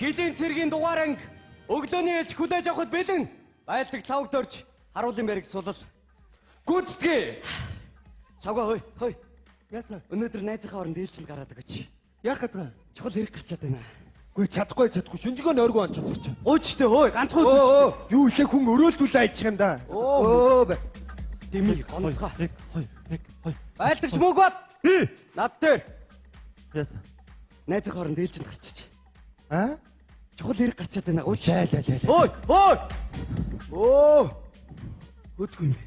Хилийн цэргийн дугааранг өглөөний ээлж хүлээж авахд бэлэн. Байлдаг лавг дөрж харуулын бариг сулал. Гүйцэтгэе. Лавга хой хой. Яасан? Өнөөдөр найзынхаа оронд ээлжинд гараад өгөөч. Яах гээд байгаа? Чухал хэрэг гарчаад байна. Үгүй чадахгүй чадахгүй. Шүнжэнгөө нойргүй онцлох чи. Гуйчтэй хөөе ганцхан Өө юу ихэ хүн өрөөлдүүлээ айчих юм да. Оо. Өө. Дэмий гонцгой. 1 2 1 2. Байлдагч мөг бат. Би. Над дээр Яасан? найзынхаа оронд ээлжинд гарчиж. Аа? Чухал хэрэг гарчаад байна. Гуйч. Лай лай лай. Ой ой. Оо. Хөдгүй юм.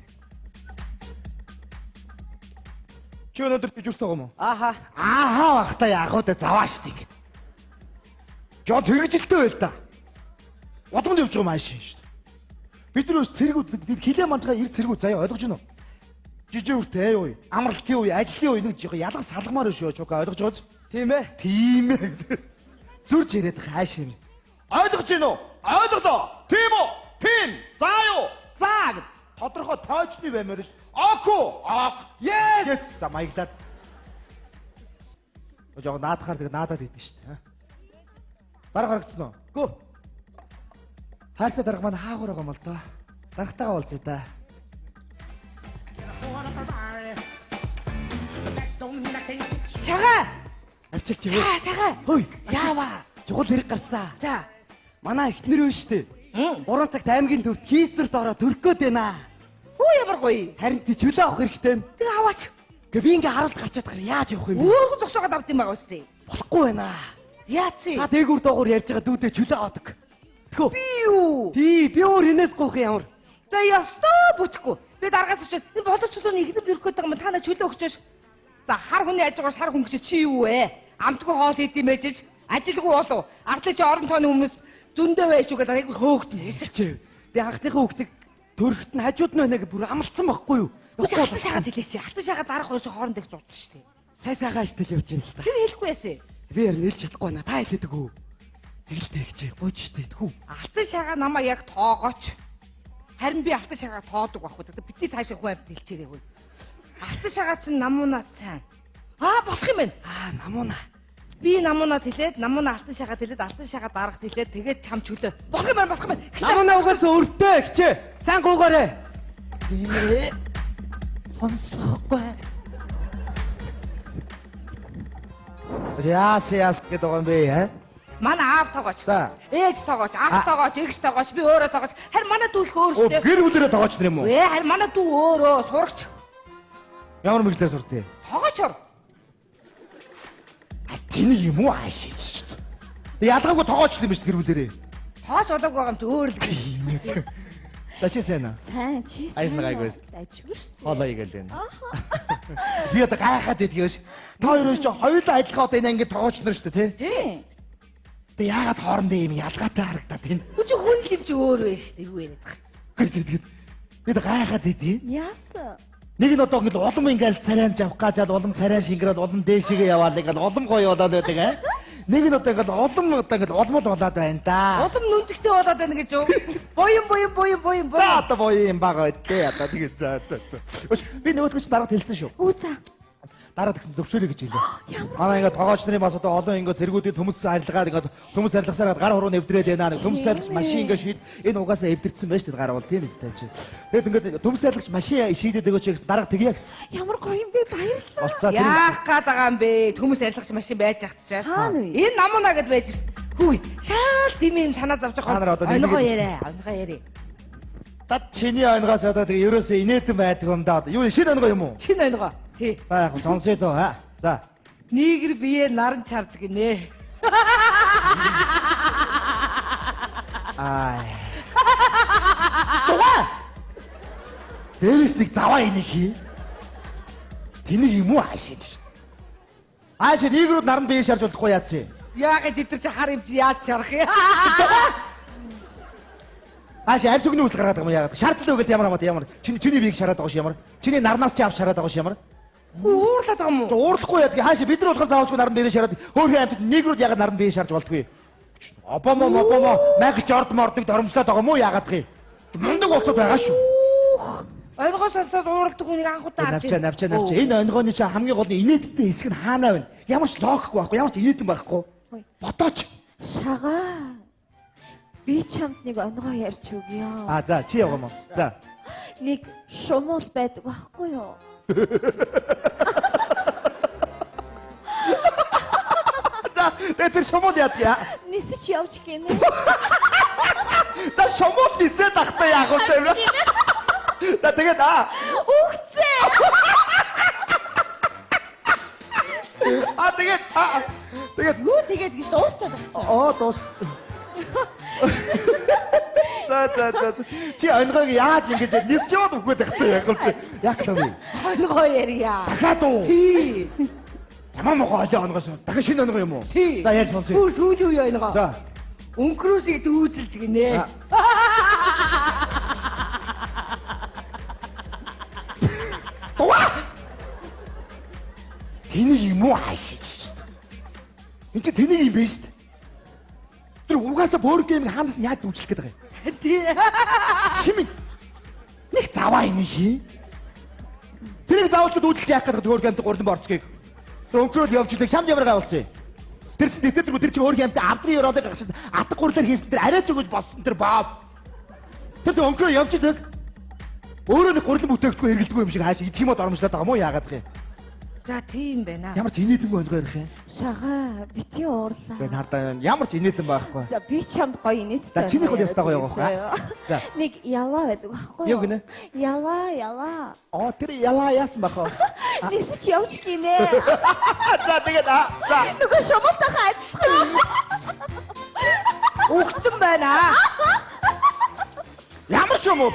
Чи өнөөдөр бижүүрт байгаа юм уу? Ааха. Ааха бахта яах вэ? Заваа штэ ингээд. Жон хэрэгжилтэй байл та. Гудамд явж байгаа юм ааш штэ. Бид нар өөс цэргүүд бид хилээ манжгаа эр цэргүүд заяа ойлгож байна уу? Жижиг үртэй юу? Амралтын үе, ажлын үе нэг жоо ялга салгамаар шүү чука ойлгож байгааз? Тийм ээ. Тийм ээ. Зүрж яриад хааш юм. Ойлгож байна уу? Ойлголоо. Тийм үү? Тийм. За юу? За гэд. Тодорхой тойчны баймаар ш. Ок уу? Ок. Yes. Yes. За маяглаад. Жоо наадахаар тэг наадаад идэв шүү дээ. Дарга харагдсан уу? Гөө. Хайртай дарга маань хаагур байгаа юм л доо. Даргатайгаа уулзъя да. Шагаа. Авчиг чи. За шагаа. Хөөе. Яава. Чухал хэрэг гарсан. За. Манай эхнэр үү штэ. 3 цагт аймгийн төвд хийсвэрт ороо төрөх гээд байна. Хүү ямар гоё. Харин тий чөлөө авах хэрэгтэй. Тэг аваач. Гэ би ингээ харуулт гарчаад хахаар яаж явах юм бэ? Өөргөн зогсоогоод авд юм байгаа үстэй. Болохгүй байна. Яац? Та дээгүүр доогуур ярьж байгаа дүүдээ чөлөө авдаг. Тэхүү. Би юу? Тий, би өөр хинээс гоох юм ямар. За ёстой бүтэхгүй. Би даргаас очиод энэ боловчлооны ихнэр төрөх гээд байгаа юм та нар чөлөө өгчөөш. За хар хүний аж ахуйр шар хүн гэж чи юу вэ? Амтгүй хоол хийд юм ээжэж ажилгүй болов. Ардлын чи орон тооны хүмүүс зөндөө байж шүү гэдэг айгүй хөөгдөн. Чи би анхныхаа хүүхдийг төрөхт нь хажууд нь байна гэж бүр амлцсан байхгүй юу? Үгүй алтан шагаад хэлээч. Алтан шагаад дарах хоёр чи хооронд их зурдсан шүү дээ. Сай сайхан ажил явж байна л та. Тэр хэлэхгүй яасан. Би ярь нэлж чадахгүй байна. Та хэлээд өгөө. Тэгэлтэй их чи гуйж штэ тэхүү. Алтан шагаа намаа яг тоогооч. Харин би алтан шагаа тоодог байхгүй. Тэгээд бидний цаашаа хүн амьд хэлчихээрэй хөө. Алтан шагаа чинь намуунаа цайн. Аа болох юм байна. Аа намууна. Би намуунаа тэлээд, намуунаа алтан шагаа тэлээд, алтан шагаа дарга тэлээд, тэгээд чам чөлөө. Болох юм байна, болох юм байна. Намууна угаасаа өртөө хичээ. Сайн гуугаарэ. Имэрээ. Сонсохгүй. Яас яас гэдэг байгаа юм бэ? Аа? Манай аав тоогооч. За. Ээж тоогооч, ах тоогооч, эгч тоогооч, би өөрөө тоогооч. Харин манай дүү их өөр Оо шүү дээ. гэр бүлэрээ тоогооч нар юм уу? Ээ, харин манай дүү өөрөө сурагч. Ямар мэргэжлээр сурдээ? Тоогоочор. Тэнийг юм уу аашиж шүү дээ. Ялгаагүй тоогооч юм биш гэр бүлэрээ. Тоогооч болоог байгаа юм чи өөр л гэж. За чи сайн уу? Сайн чи сайн. Ажил гайгүй шүү. Ажгүй шүү. Хоолоо игээл байна. Би одоо гайхаад идэх юм ш. Та хоёроос чи хоёулаа адилхан одоо энэ анги тоогооч нар шүү дээ, тий? Тий. Тэг яагаад хоорондоо юм ялгаатай харагдаад байна? Үгүй чи хүн л юм чи өөр байж шүү дээ. Юу яриад байгаа. Гэхдээ би одоо гайхаад идэх юм. Яасан? Нэг нь одоо ингээл улам ингээл царайн жавх гажаал улам царайн шингэрэл улам дээшгээ яваал ингээл улам гоё болоод байдаг аа. Нэг нь одоо ингээл улам одоо ингээл улмал болоод байна да. Улам нүнжигтэй болоод байна гэж юу? Буян буян буян буян За буян. одоо боёо юм бага байдээ одоо тэгээ за за за. Өш би нөгөөдгөө чи дараад хэлсэн шүү. Үу за. Дараа тэгсэн зөвшөөрэй гэж хэлээ. Манай ингээд тоогооч нарын бас одоо олон ингээд цэргүүдийн төмөс арилгаад ингээд төмөс арилгасаар гар хуруу нэвтрээд байна. Төмөс арилгач машин ингээд шийд энэ угаасаа эвдэрсэн байж тээ гар бол тийм үстэй чи. Тэгэд ингээд төмөс арилгач машин шийдээд өгөөч гэсэн дарга тэгье гэсэн. Ямар гоё юм бэ? Баярлалаа. Болцоо тэр Яах гээд байгаа юм бэ? Төмөс арилгач машин байж хат чаа. Хаана вэ? Энэ намуна гэд байж шít. Хүү, шаал дими юм санаа зовж Та нар байгаа. одоо нэг- Онгоо яриа, онгоо яриа. Тат чиний онгоос одоо тэг ерөөсөө инээдэн байдаг юм да. Юу шинэ онгоо юм уу? Шинэ онгоо. Тий. За яг сонсъё доо. Аа. За. Нийгэр бие наран чарж гинэ. Аа. Дугаа. Дээрээс нэг заваа энийг хий. Тэнийг юм уу аашиж. Аашид ийгрүүд наранд бие шарж болохгүй яатсан юм. Яагаад эдгээр чи хар юм чи яаж шарах юм? Ааш арьс өгний үсэл гаргаад байгаа юм яагаад? Шаардлага өгöd ямар хамаатай ямар. Чиний биеийг шараад байгаа ш ямар. Чиний нарнаас чи авч шараад байгаа ш ямар. Хүү уурлаад байгаа юм уу? Уурлахгүй яадаг. Хаашаа бид нар болохоор заавалчгүй наранд бие шараад хөөрхөн амьтад негрүүд яагаад наранд бие шарж болдгүй. Обама Обама Майкл Жордан мордыг доромжлоод байгаа юм уу яагаад гэх юм? Мундаг улсууд байгаа шүү. Ойлгоо сонсоод уурладаг хүнийг анх удаа авч Навчаа навчаа навчаа. Энэ онгооны чи хамгийн гол нь инээдтэй хэсэг нь хаанаа вэ? Ямар ч логикгүй байхгүй, ямар ч инээдэн байхгүй. Бодооч. Шагаа. Би чамд нэг онгоо ярьж өгье. А за чи яваа юм уу? За. Нэг шумуул байдаг байхгүй юу? За тэр шумуул яадгаа. Нисэж явж гинэ. За шумуул нисээд ахтай яах вэ? За тэгээд аа. Үгцээ. А тэгээд аа. Тэгээд юу тэгээд гэж дуусчаад байгаа чинь. Оо дуус. За за за. Чи онгойг яаж ингэж нисч яваад үхээд байхтай яг л яг л вэ? Онгой ярья. Дахиад уу? Тий. Ямар мохоо олоо онгойс. Дахин шинэ онгой юм уу? Тий. За яаж сонсъё. Бүр сүүлийн үе онгой. За. Өнкрүү шиг дүүжилж гинэ. Дуа. Тэнийг юм уу хаашиж. Энд чи тэнийг юм биш үү? Тэр угаасаа бөөр геймийг хаанаас нь яаж дүүжлэх гээд байгаа юм? Тий. Чимэг. Нэг заваа энийг хий. Тэрийг заавал дүүжлж яах гэдэг өөр геймд гурлан борцгийг. Тэр өнкрөөл явж идэг чамд ямар гай болсон юм? Тэр чинь тэтгэр тэр чинь өөр геймд авдрын ёроолыг гаргасан атга гурлаар хийсэн тэр арай ч өгөж болсон тэр баа. Тэр өнкрөө явж идэг. Өөрөө нэг гурлан бүтээгдэхүүн хэрэглэдэггүй юм шиг хааш идэх юм уу дормжлаад байгаа мó яагаад гэх юм? За тийм байна. Ямар ч инээдэнгүй онгой ярих юм. Шагаа бити уурлаа. Би хардаа ямар ч инээдэн байхгүй. За би чамд гоё инээдтэй. За чинийх бол ястаа гоё явах аа. За нэг ялаа байдаг байхгүй юу? Юу гинэ? Ялаа ялаа. Оо тэр ялаа яасан бах вэ? Нисэж явж гинэ. За тэгээд аа за нөгөө шумуултайхаа адилхан. Үгцэн байна. Ямар шумуул?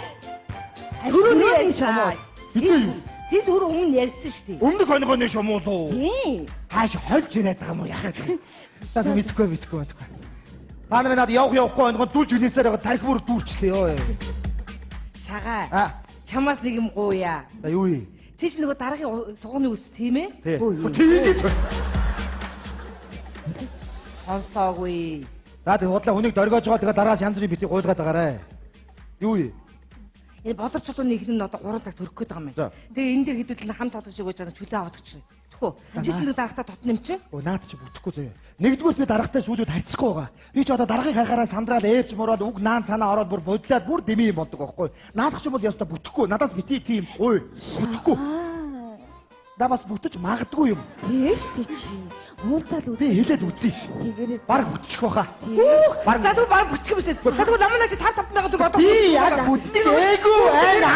Түрүүний шумуул. Хэдэн юу? Тэд өөр өмнө ярьсан шүү дээ. Өмнөх онгойны шумуул уу? Тийм. Хааш хольж яриад байгаа юм уу яхаад. За мэдхгүй мэдхгүй мэдхгүй. Та нар надад явах явахгүй онгой дүүлж үнээсээр байгаа тарих бүр дүүрчлээ ёо. Шагаа. Чамаас нэг юм гуйя. За юу юм? Чи ч нөгөө дараагийн суганы үс тийм ээ? Тийм. Сонсоогүй. За тэг худлаа хүнийг дөргиож байгаа тэгээ дараас янз бүрийн бити гуйлгаад байгаарэ. Юу юм? Энэ болор чулууны ихнэр нь одоо 3 цаг төрөх гээд байгаа юм байна. Тэгээ энэ дэр хэдүүл нь хамт олон шиг байж байгаа чөлөө аваад өгч. Тэхүү. Чи ч нэг дарагтаа дотно юм чи? Өө наад чи бүтэхгүй заяа. Нэгдүгürt би дарагтай сүүлүүд харьцахгүй байгаа. Би ч одоо даргаыг харахаараа сандраал ээвч мураад үг наан цанаа ороод бүр бодлоод бүр дэмий юм болдог байхгүй. Наадах ч юм бол ёстой бүтэхгүй. Надаас бити тийм гуй. Бүтэхгүй. Да бас бүтэж магадгүй юм. Тийм шүү дээ чи. Уулзаал үгүй. Би хэлээд үзье. Тэгэрээ. Бараг бүтчих байхаа. Бараг. За түр бараг бүтчих юм шүү. За тэгвэл намнаас 5 5 мянган төгрөг одоо. Би яг бүтнийг ээгүй байна.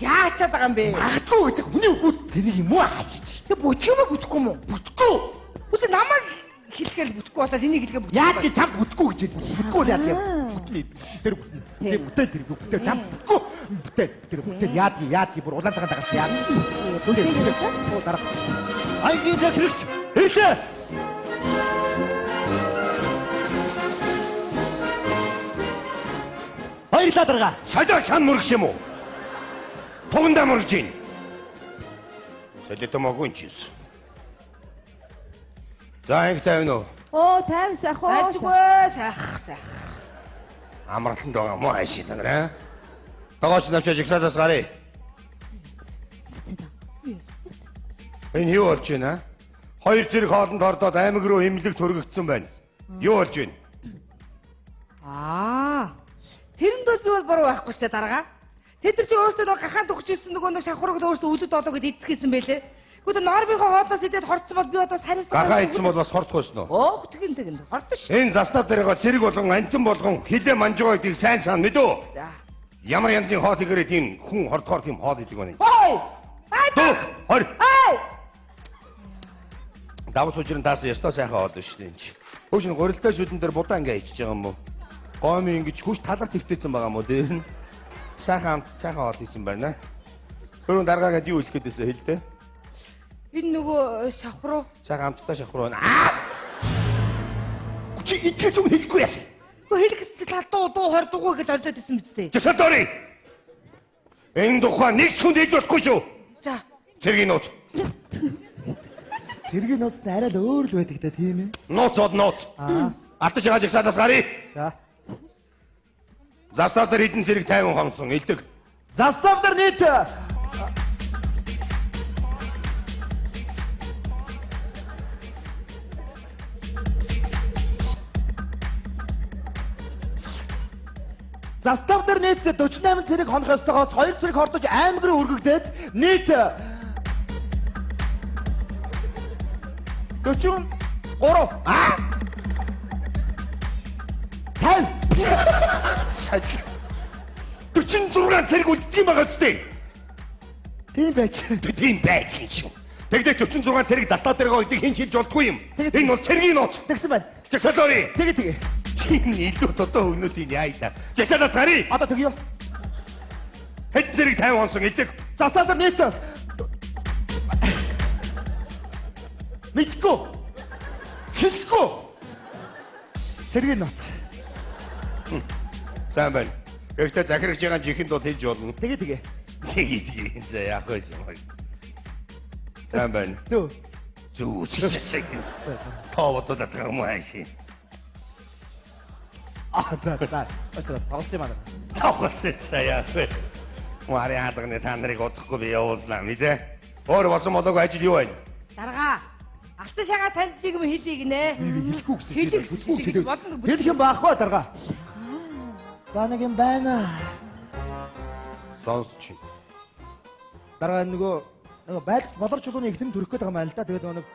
Яачаад байгаа юм бэ? Магадгүй гэж хүний үгүүд тэнийг юм уу хаашиж. Тэг бүтэх юм уу бүтэхгүй юм уу? Бүтэхгүй. Үгүй намайг хэлэхээр бүтэхгүй болоод энийг хэлэхээр бүтэхгүй. Яад гэж чамд бүтэхгүй гэж хэлбэл. Бүтэхгүй бол яад юм. Бүтнэ. Тэр бүтнэ. Тэр бүтээн тэр бүтээн чамд бүтэхгүй. Бүтээн тэр бүтээн яад яад бүр улаан цагаан дагарсан яад. Бүтээн. Дарга. Ангийн захирагч ирлээ. Баярлалаа дарга. Солио чан мөргс юм уу? Тугандаа мөргөж ийн. Солио мөгөн чис. За анги тавина уу? Оо 50 сайх уу. Ажгүй сайх сайх. Амралтанд байгаа мó хайшаа та нараа. Тогооч навчаа жигсаалаас гарыг. Энэ юу болж байна? Хоёр зэрэг хоолнд ордоод аймаг руу имлэг төрөгдсөн байна. Юу болж байна? Аа. Тэрэнд бол би бол буруу байхгүй штэ дарга. Тэд нар чи өөртөө нөгөө гахаан төгч ирсэн нөгөө нэг шавхраг өөртөө өлөд олоо гэд эцгээсэн байлээ. Гэхдээ нормынхоо хоолноос идээд хорцсон бол би одоо хариуцлага. Гахаа идсэн бол бас хордох байсан уу? Өөх тэгин тэгин хордсон шүү. Энэ заснаа дээрээ цэрэг болгон антин болгон хилээ манжгаа гэдгийг сайн сан мэдүү? За. Ямар янзын хоол игэрээ тийм хүн хордохоор тийм хоол идэг байна. Ой! Ай! Хор. Ай! Давс үжирэн таас ёстой сайхан хоол шүү дээ энэ чи. Хөөш нь гурилтай шүдэн дээр будаа ингээ ичж байгаа юм уу? Гомын ингэж хүч талар твтээсэн байгаа юм уу дээр нь? Сайхан амт сайхан хоол хийсэн байна. Хөрөн даргаагаад юу хэлэх гээдээсэ хэл дээ. Энэ нөгөө шавхруу. Сайхан амттай шавхруу байна. Аа! Чи итгэс үг хэлэхгүй яасан. Гэхдээ хэлэх гэсэн чи тал дуу дуу хор дуугүй гэж орзоод исэн биз дээ. Жасалдори. Энэ тухай нэг ч хүнд хэлж болохгүй шүү. За. Цэргийн нууц. Цэргийн нууц нь арай л өөр л байдаг да тийм ээ. Нууц бол нууц. Аа. Алтаж байгаа жагсаалаас гарыг. За. Застав дээр хэдэн зэрэг 50 хомсон элдэг. Застав дээр нийт Застав дээр нийт 48 цэрэг хонох ёстойгоос 2 цэрэг хордож аймаг руу өргөгдөөд нийт 43 а 50 Сая. 46 цэрэг үлддэг юм байгаа үстэй. Тийм байж. Тийм байж юм шүү. Тэгдэх 46 цэрэг застав дээр голдыг хэн шилж болдгүй юм. Энэ бол цэргийн нууц. Тэгсэн байна. Жагсаалоры. Тэгээ тэгээ. Чи илүү додоо өгнүүдийн яа та. Жагсаалаа царий. Одоо тэгье. Хэдэн цэрэг 50 онсон элдэг. Застав дээр нийт мэдгүй. Хэлэхгүй. Цэргийн нууц. Сайн байна. Гэхдээ захирагч байгаа жихэнд бол хэлж болно. Тэгээ тэгээ. Тэгээ тэгээ. За яах вэ юм. Сайн байна. Зөв. Зүг чичээ. Тоо бодоод байгаа юм ааши. А за за. Баярлалаа. Тоглосон юм аа. Тоглосон за яах вэ? Марын хаалганы та нарыг удахгүй би явуулнаа мэдээ. Өөр болсон болоогүй ажил юу байна? Даргаа. Алтан шагаа танд нэг юм хэлье гинэ. Хэлэхгүй гэсэн. Хэлэх гэсэн. Бодно. Хэлэх юм байхгүй даргаа. За нэг юм байна. Сонсч. Даргаа нөгөө байлгч болор чулууны ихтэн төрөх гээд байгаа юм байна л да. Тэгээд нөгөө нэг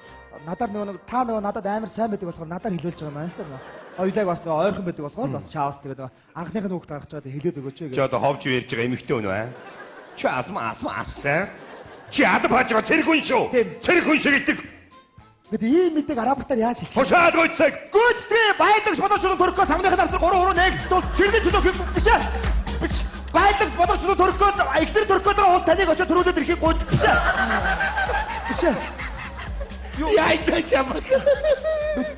надаар нөгөө нэг та нөгөө надад амар сайн байдаг болохоор надаар хэлүүлж байгаа юм байна л да. Хоёулайг бас нөгөө ойрхон байдаг болохоор бас чаавас тэгээд нөгөө анхных нь хүүхд гаргаж байгаа хэлээд өгөөч Чи гэж. одоо ховж ярьж байгаа эмэгтэй хүн үү? Чи асма асма ассан. Чи ад бааж байгаа цэрэг хүн шүү. Тийм. Цэрэг хүн шиг хэлдэг. Тэгэд ийм мэдээг арабтаар яаж хэлэх? Хушаад гойцог. Гүйцэтгэе байдагч болор чулуун төрөхөө самныхын нарсар 3 3 нэгс тул чирний чулуу хэл биш ээ. Биш. Байдагч болор чулуун төрөхөө эхнэр төрөх гээд байгаа хүн таныг очиж төрүүлээд ирэхийг гуйж биш ээ. Биш ээ. Яа чамаг.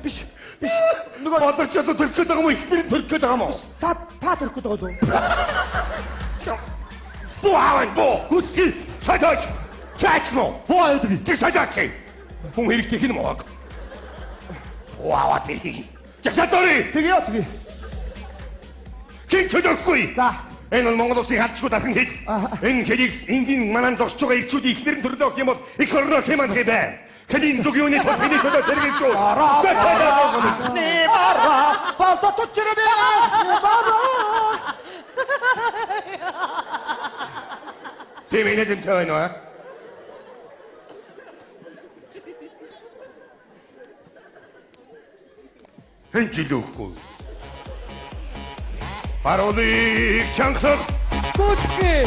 Биш. Биш. Нөгөө болор чулуу төрөх гээд байгаа юм уу? Эхнэр нь төрөх гээд байгаа юм уу? Та та төрөх гээд байгаа юу? Буу аавн буу. Гүйцэтгэе. Садаач. Чаач мó. Буу аюудаг. Тэг садаач. Хүн хэрэгтэй хин мó. Буу аваад ирэх. Жагсаалоры. Тэгээ тэгээ. Хин чөлөөхгүй. За. Энэ бол Монгол улсын халдшгүй дархан хэл. Энэ хэлийг энгийн манан зогсож байгаа ирчүүдийн эхнэр нь төрлөөх юм бол эх орноо хэмээн хэбэ. Хэлийн зүг юуны тул хэний төлөө цэрэг шүү. Анхны бараа болдоо тучрээ анхны бараа. Тийм энэ дэмтэй байна уу? Хэн жилөөхгүй. Паролыг чангалах Гүйцэтгэе.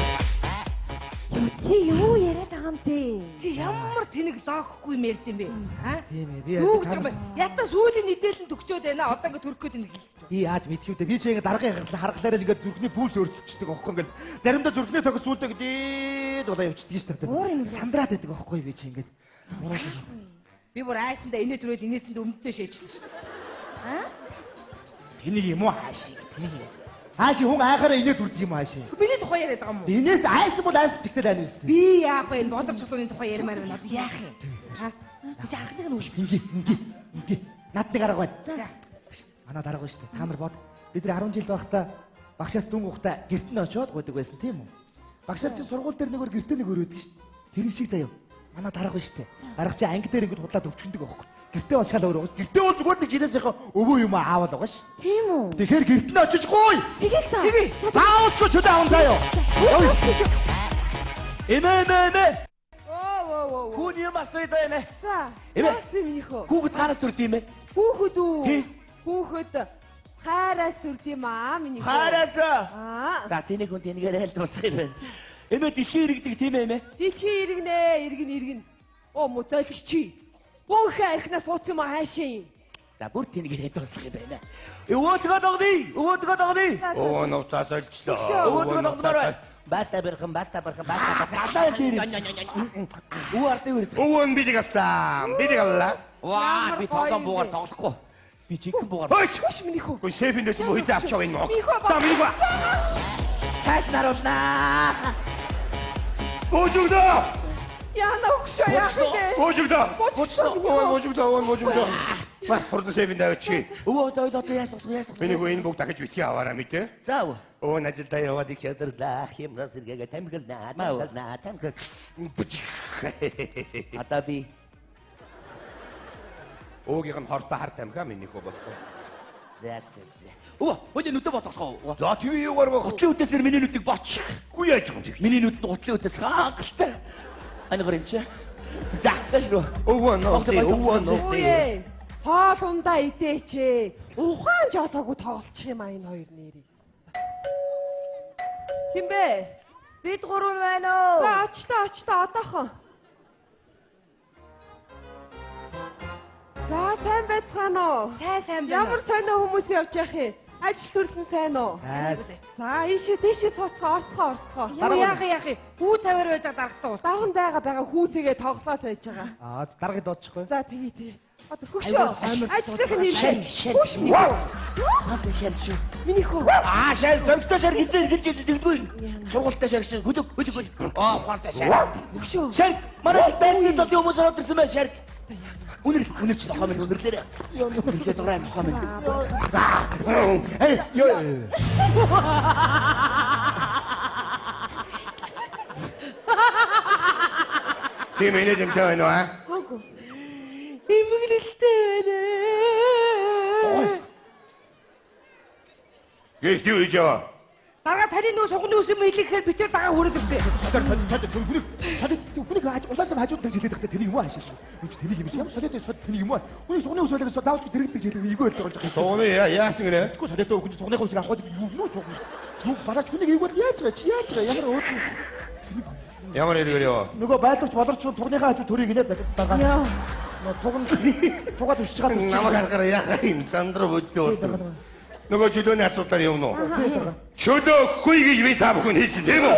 Юу чи юу яриад байгаа юм бэ? Чи ямар тэнэг логихгүй юм ярьд юм бэ? Аа? Тийм ээ, би Юу гэж юм бэ? Ята сүүлийн нийтэлэн төгчөөд байна. Одоо ингэ төрөх гээд нэг хэлж байна. Би яаж мэдх юм бэ? Би чи ингэ даргын харгалаараа л ингэ зүрхний пульс өөрчилчихдэг аахгүй ингэ. Заримдаа зүрхний тогс сүлдээ дээд удаа явчихдаг шүү дээ. Сандраад байдаг аахгүй би чи ингэ. Би бүр айсандаа инээ төрөөд инээсэнд өмддөө шээжлээ шүү дээ. Аа? Тэнийг юм уу хаашиг? Тэнийг юм. Хаашиг хүн айхаараа инээ дүрдэг юм хаашиг. Миний тухай яриад байгаа юм уу? Инээс айсан бол айсан чигтэл айн үстэй. Би яах вэ? Энэ болор чулууны тухай ярмаар байна. Одоо яах юм? Аа? Би чи анхных нь үш. Ингээ ингээ ингээ. Над нэг арга байна. За. Манай дарга байна шүү дээ. Та нар бод. Бид нар 10 жил байхдаа багшаас дүн ухтаа гэрт нь очиод гуйдаг байсан тийм үү? Багшаас чи сургууль дээр нэгөр гэртээ нэг өрөөдөг шүү дээ. Тэр шиг заяа. Манай дарга байна шүү дээ. Дарга чи анги дээр ингэж худлаад өвчгөндөг байхгүй. Гэртээ бас шал өөр. Гэртээ бол зүгээр нэг жилээсийнхээ өвөө юм аавал байгаа шүү дээ. Тийм үү? Тэгэхээр гэрт нь очиж гуй. Тэгэл та. Тэгээ. Заавалчгүй чөлөө аван заяа. Эмээ эмээ эмээ. Оо оо оо. Хүүн юм асууя да эмээ. За. Эмээ. Яасан минийх үү? Хүүхэд хаанаас төрд юм бэ? Хүүхэд үү? Тий. Хүүхэд хайраас төрд юм аа минийх. Хараас. Аа. За тэнийг хүн тэнийг айл дуусах юм байна. Эмээ дэлхийн иргэдэг тийм ээ эмээ. Дэлхийн иргэнэ, иргэн иргэн. Оо мө золигч. Бөөхөө архинаас сууц юм аа хаашаа юм. За бүр тэнийг дуусах юм байна. Өвөөдгөө догны. Өвөөдгөө догны. Өвөө нууцаас олжлоо. Өвөөдгөө догноор байна. Баста бэрхэн, баста бэрхэн, баста бэрхэн. Галаа дээр. Өвөө ардын үрд. Өвөө нь билиг авсан. Билиг авлаа. Ваа Ямар би гоё тоглоом юм буугаар бэ? тоглохгүй. Би жинхэнэ буугаар. Хойч. Хөш минийх үү? Гүн сейфэнд дэсэн бо хизээ авчаа энэ мог. Минийх үү? Та минийх үү? Цааш наруулнаа. Божигдоо. Яна өгшөө яах вэ? Божигдоо. Божигдоо. Өвөө божигдоо, өвөө божигдоо. Ма хурдан сейфэнд авчи. Өвөө одоо одоо яаж тоглох яаж тоглох. Миний хүү энэ бүгд дахиж битгий аваараа мэдээ. За өвөө. Өвөө ажилдаа яваад их ядарлаа. Хямнаас эргээгээ тамхилнаа, тамхилнаа, тамхил. Одоо би Өвөөгийнх нь хортой хар тамхиа миний хүү болохгүй. За за за. Өө, хөлөө нүдэ бодох уу? За тийм юугаар баг. Гутлын үдээсээр миний нүдийг боч. Үгүй яаж юм тийм. Миний нүд нь гутлын үдээс хангалттай. Ангаар юм чи. За, тааш руу. Өвөө нөө. Өвөө нөө. Үгүй. Хоол ундаа идээч ээ. Ухаан жолоогүй тоглолчих юм а энэ хоёр нэрийг. Хин бэ? Бид гурав нь байна уу? За очлоо очлоо одоохон. За сайн байцгаана уу? Сайн сайн байна. Ямар сайн хүмүүс явж явах юм? Ажил төрлөн сайн уу? За ийшээ тийшээ сууцгаа орцгоо орцгоо. Юу яах яах юм? Хүү тавиар байж байгаа дарагтаа уулзчих. Дарга нь байгаа байгаа хүүтэйгээ тоглоод байж байгаа. Аа даргаыг дуудчихгүй. За тэгье тэгье. Одоо хөшөө. Ажлынх нь нэр. Хөш миний. Ухаантай шар шүү. Миний хөө. Аа шар зөрөгтэй шар хизээ эргэлж ирсэн тэгдгүй. Сургуультай шар гэсэн хөдөг хөдөг хөдөг. Аа ухаантай шар. Хөшөө. Шар манай дайсны толын хүмүүс ороод ирсэн байна шар. Үнэр үнэр чи нохоо минь үнэрлээрэ. Үнэрлээ дурай нохоо минь. Эй ёо. Тийм инээд юмтай байна уу аа? Хөөгүй. Эмгэлэлтэй байна. Гээч юу хийж байгаа? Дарга таны нүү сугны ус юм илгэхээр битэр дагаа хүрээд ирсэн. Сад хүнийг сад хүнийг улаасан хажууд гэж хэлээд байхдаа тэрийг юм уу хаашаа. Үгүй тэрийг юм ямар содтой сод тэрийг юм уу? Үгүй сугны ус байлаа заавал тэрэгдэг хэлээ эйгүй байлаа болж байгаа. Сугны яасан гинэ? Тэгэхгүй содтой өгөн сугныхаа усыг авах юм юу сугны. Юу балаач хүнийг эйгүй яаж байгаа чи яаж байгаа ямар өөр Ямар эргээр яваа? Нөгөө байлгч болорч тугныхаа хажуу төрийг гинэ дарга. Нөгөө туган тугаад өсөж байгаа. Намайг харахаар яхаа юм сандраа бүдлээ. Нөгөө чөлөөний асуудлаар явна уу? Чөлөө өгөхгүй гэж би та бүхэн хэлсэн тийм үү?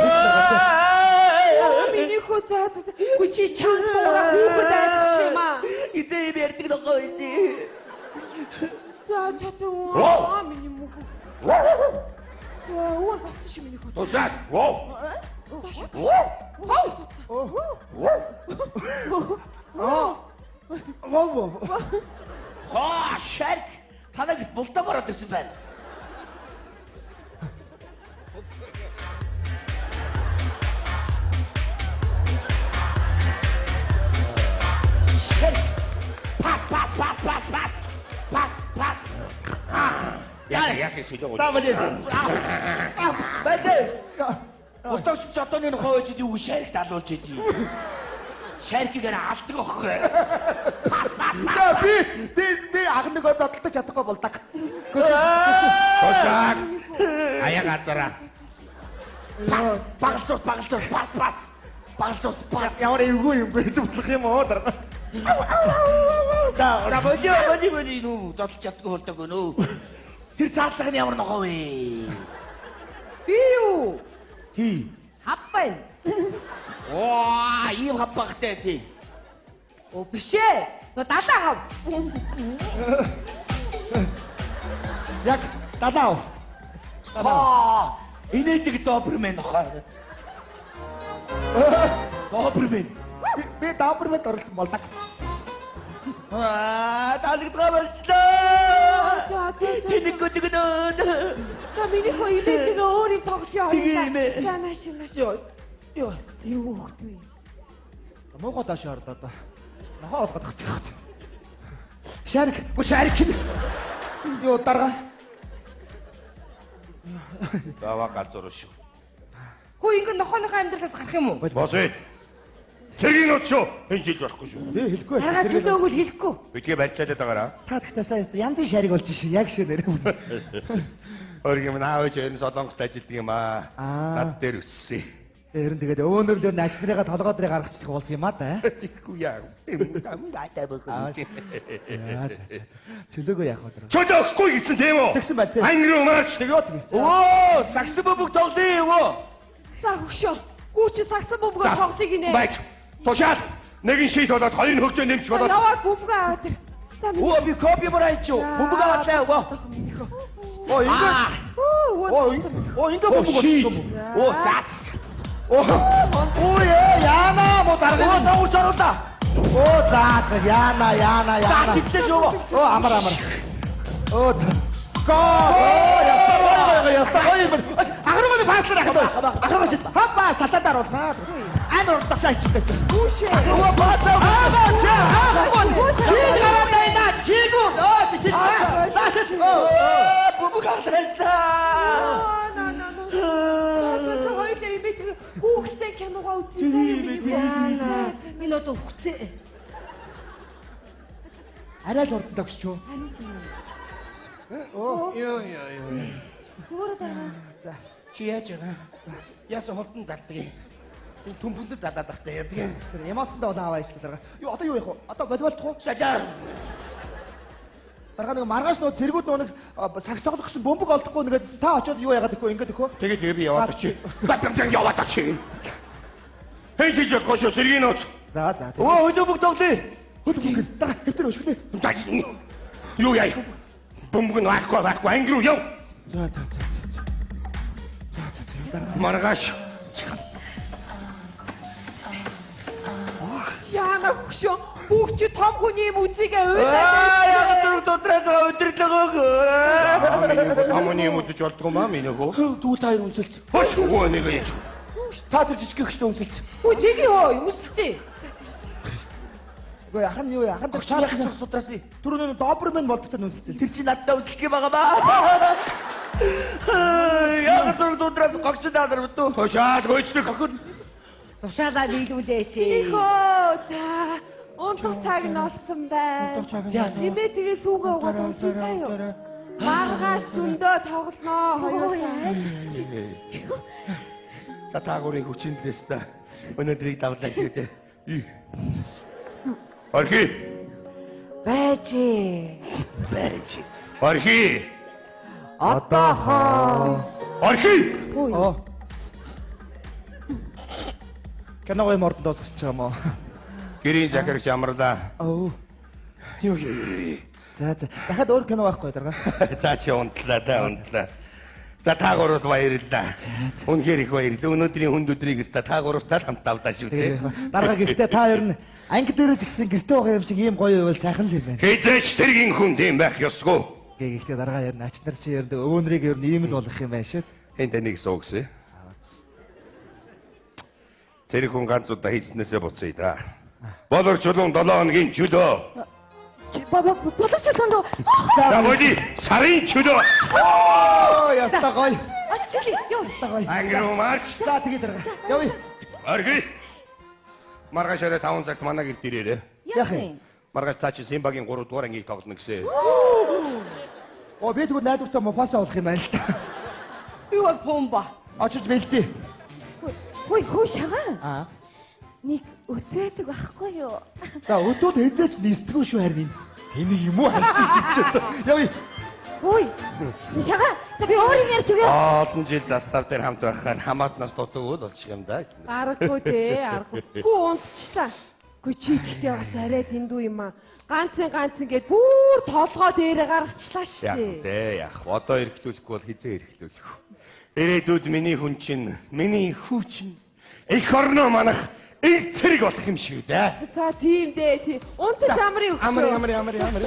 Миний хөө за за. Үгүй чи чанга дуура хүүхэд айлгачих юм аа. Эзээ юм ярьдаг нохоо байсан. За за за. Аа миний мөнх. Өө болцсон шүү миний хөө. Тусаа. Воо. Воо. Воо. Хоо шарк танаг булдаг ороод ирсэн байна. Шарк. Пас пас пас пас пас. Пас пас. Яа яасан чөлөө. Таамал. Бачээ. Булдагч зодооны нохоо байж юу шарк далуулж идэв. Шаркийг алдаг оххой. Пас пас пас. Би би би аг нэг зодтолтож чадахгүй болдог. Тусаа. Аяа газараа. Пас багалцуут багалцуут пас пас. Багалцуут пас. Ямар эвгүй юм бэ болох юм уу дараа. За болио боли боли нүү зодтолж чаддгүй болдог нөө. Тэр цаатлах нь ямар нохоо вэ? Би юу? Тий. Хав байна. Оо, ийм хавбагтай тий. Оо биш ээ. Нөө далаа хав. Яг далаа. Хаа. Инээдэг добермен нохоо. Добермен. Би добермен орлсон болдог. Аа, таалагдгаа болчлоо. За за за. Тэнэг гөлгнөө. За миний хөө илээдэг өөр юм тоглоё Тийм ээ. За нааш нааш. Йоо. Йоо. Зэв хөөхт вэ? Муугаа доош орлоо да. Нохоо олгоод гэх. Шарик, бу шарик. Йоо дарга. Даваа галзуур шүү. Хөө ингэ нохооныхоо амьдралаас гарах юм уу? Босъё. Цэргийн нут шүү. Хэн чийж болохгүй шүү. Би хэлэхгүй. Дарга чөлөө өгвөл хэлэхгүй. Битгий барьцаалаад байгаараа. Та тэгтээ сайн янзын шарик болж шээ. Яг шээ нэрээ. Өөр юм аав ээж ер нь Солонгост ажилтдаг юм аа. Над дээр өссөн. Ер нь тэгээд өөнөрлөөр нь аж нарыгаа толгой дээрээ гаргачих болсон юм аа да. Тэгэхгүй яа. Гайтай бохоо. За за за. Чөлөөгөө яах вэ? Чөлөө өгөхгүй гэсэн тийм үү? Тэгсэн байна тийм. Англи марш. Тэгээд тэгээ. Өө, сагсан бөмбөг тоглоё өвөө. За хөшөө. Гүү чи сагсан бөмбөгөө тоглоё гинэ. Байц. Тушаал. Нэгэн шийд болоод хоёрын хөгжөө нэмж За болоод. яваа бөмбөгөө аваад ир. За миний. Өө, би кофе борайч юу. Бөмбөг аваалаа өвөө. Оо ингэ. Өө Оо ингэ бөмбөг болсон юм уу? Өө, зац. Оо яана мо дарга. Өө, дагууч оруулаа. Оо за за яана яана За, яана. шиглээ шүү. Оо амар амар. Оо за. Гол. Оо яста гоё яста гоё юм. Ахруугны паслаар ахад. Ахрууг шид. Хопа салаад оруулнаа. Амар урталаа ичихтэй. Гүүшээ. Өө, пасаа. Аа чи. Хин гараад байна. Хийгүү. Оо чи шид. Даа шид. Бөмбөг харлаа. На на на. За хоёулаа имэж хүүхдтэй киногоо үзье заа юм. Энэ одоо үхцээ. Арай л урд догсчоо. Йоо ёо ёо. Зүгээр дарга. Чи яаж байгаа? Яасан хултан зардаг юм. Энэ төмпөнд задаад ахтай яадаг юм. Эмоцсондоо болон аваа ишлээ дарга. Юу одоо юу яах вэ? Одоо волейболдох уу? Салаар. Дарга нэг маргааш нөө цэргүүд нөө нэг сагс тоглох гэсэн бөмбөг олдохгүй нэгэдсэн. Та очиод юу яагаад ихгүй ингээд ихгүй. Тэгээд би яваад очив. Бат бат яваад очив. Хей чи жоо кошо сэргийн нууц. За за. Өө хөлөө бөмбөг тоглоё. Хөлөө бөмбөг. Дарга хэвтэр өшгөлээ. Юу яа? Бөмбөг нь байхгүй байхгүй анги руу яв. За за за. За за за дарга. Маргааш. Яана хөшөө бүх чи том хүний юм үзийгээ уйлаад. Яг зүрх дутраас өдөрлөгөө. Том хүний юм үзэж болдгоо маа миний хөө. Тэгвэл та хоёр үнсэлц. Хош хөө нэг яаж. Та тэр жижиг гэгчтэй үнсэлц. Үгүй тгий хөө үнсэлцээ. Үгүй ахан юу ахан тэр яг зүрх дутраас. Тэр нөө добермен болдогтой үнсэлцээ. Тэр чи надтай үнсэлцэх юм байгаа маа. Яг зүрх дутраас гогч дадар битүү. Хошаад гойцдог охин. Тушаалаа биелүүлээч. Хөө за унтах цаг нь олсон байна. Нэмээ тэгээ сүүгээ угаад унтъя заа юу. Маргааш зөндөө тоглоноо хоёулаа. За таагуурын хүчиндлээс та өнөөдрийг давлаа шүү дээ. Орхи. Байж. Байж. Орхи. Одоохоо. Орхи. Оо. Киногын мордонд дуусгачих юм уу? Гэрийн захирагч амарлаа. Оо. Юу юу. За за. Дахиад өөр кино байхгүй дарга. За чи унтлаа да унтлаа. За та гуравт баярлалаа. Үнэхээр их баярлалаа. Өнөөдрийн хүнд өдрийг өста та гуравтаа хамт давлаа шүү дээ. Дарга гэхдээ та ер нь анги дээрээ ч гэсэн гэртээ байгаа юм шиг ийм гоё байвал сайхан л юм байна. Хэзээ ч тэргийн хүн тийм байх ёсгүй. Гэхдээ дарга ер нь ач нар чи ер нь өвөөнрийг ер нь ийм л болох юм байна шүү. Энд таныг суугсан. Цэрэг хүн ганц удаа хийцнээсээ буцъя да. Болор чулуун 7 хоногийн чөлөө. Болор чулуун дөө. За боли сарын чөлөө. Оо яста гоё. Очили. Юу. Гоё. Анги руу марч. За тэгээ дарга. Явъя. Орхи. Маргааш орой 5 цагт манай гэрт ирээрэй. Яах юм? Маргааш цаа чи Симбагийн 3 дугаар ангийг тоглоно гэсэн. Оо би тэгвэл найдвартай Муфаса болох юм байна л та. Би бол Пумба. Очиж бэлдээ. Хөөе хөө шагаа. Аа. Нэг өтөөдөг байхгүй юу? За өтөөд хэзээч нисдэггүй шүү харин энэ. Энийг юм уу харшиж чичээ. Явъя. Хөөе. Шагаа. За би өөр юм ярьж өгье. Олон жил застав дээр хамт байхаар хамаатнаас дутуу л болчих юм да. Аргагүй дээ, аргагүй. Хүү унтчихлаа. Үгүй чи ихтэй бас арай дэндүү юм аа. Ганцын ганцын гээд бүр толгой дээрээ гаргачлаа шүү Яг дээ. дээ яг. Одоо эргэлүүлэхгүй бол хизээ эргэлүүлэх. Ирээдүйд миний хүн чинь, миний хүү чинь эх орноо манах эл цэрэг болох юм шиг дээ. За тийм дээ тий. Унтаж амрын өгшөө. Амар амар амар амар.